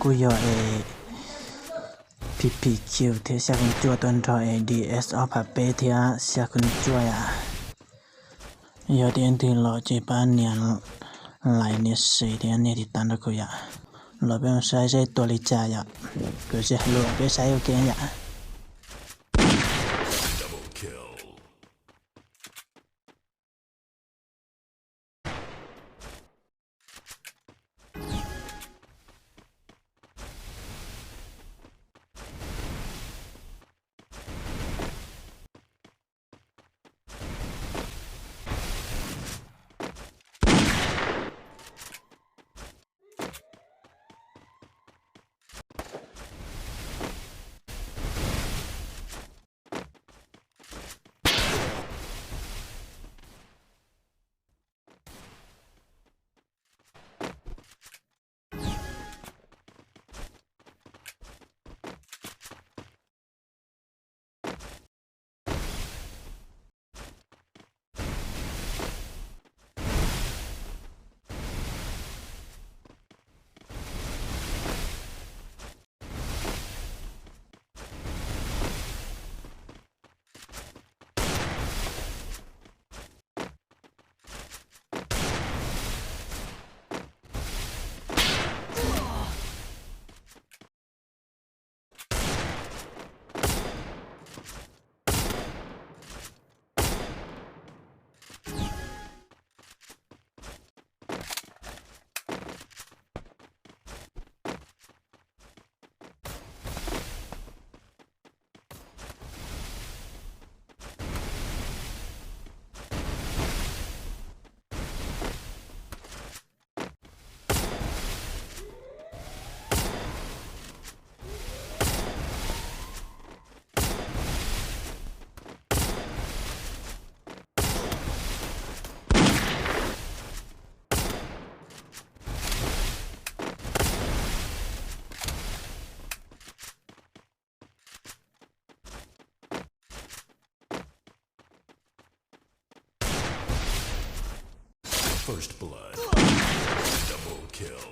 Kuj yog es P P Q thiab xya kun cuaj tuaj nrog es D S ob phav peb thiab xya kun cuaj yom. Yog tias twg los ces pab nias like nias share thiab nias tiv tas nrog kuv yom. Los peb mus saib seb tua li cas yom. Kuv tsis hais lus peb saib ua ke yom. First blood. Double kill.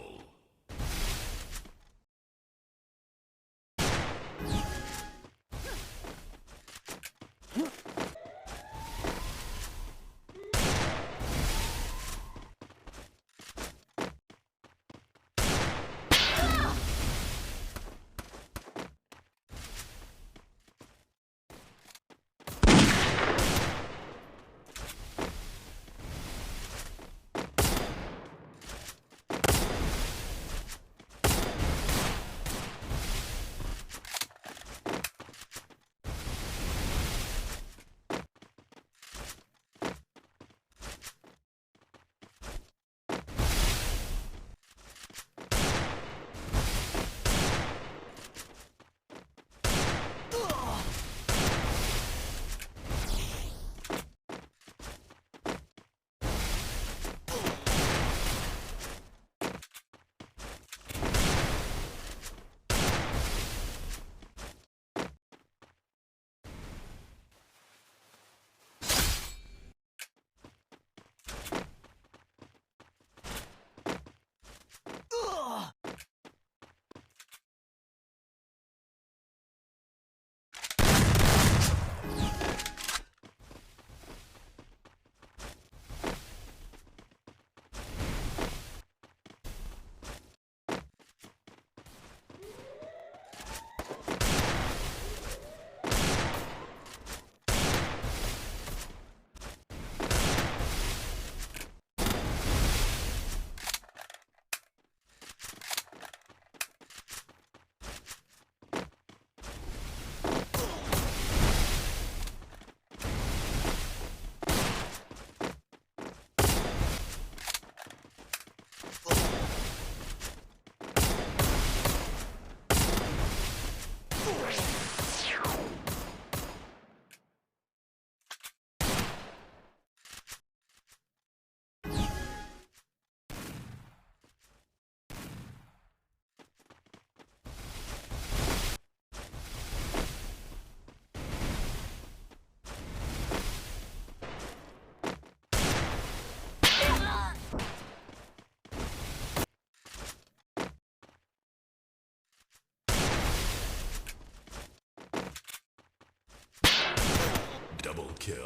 Double kill.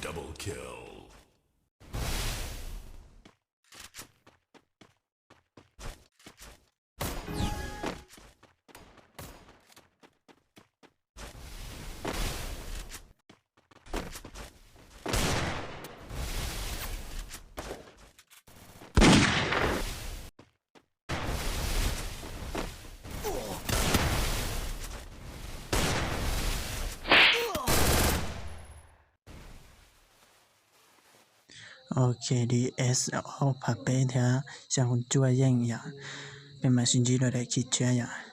Double kill. Ok, D S ob phav peb thiab xya phav cuaj yeej yom. Peb mam sib ntsib dua daim khi tshiab yom.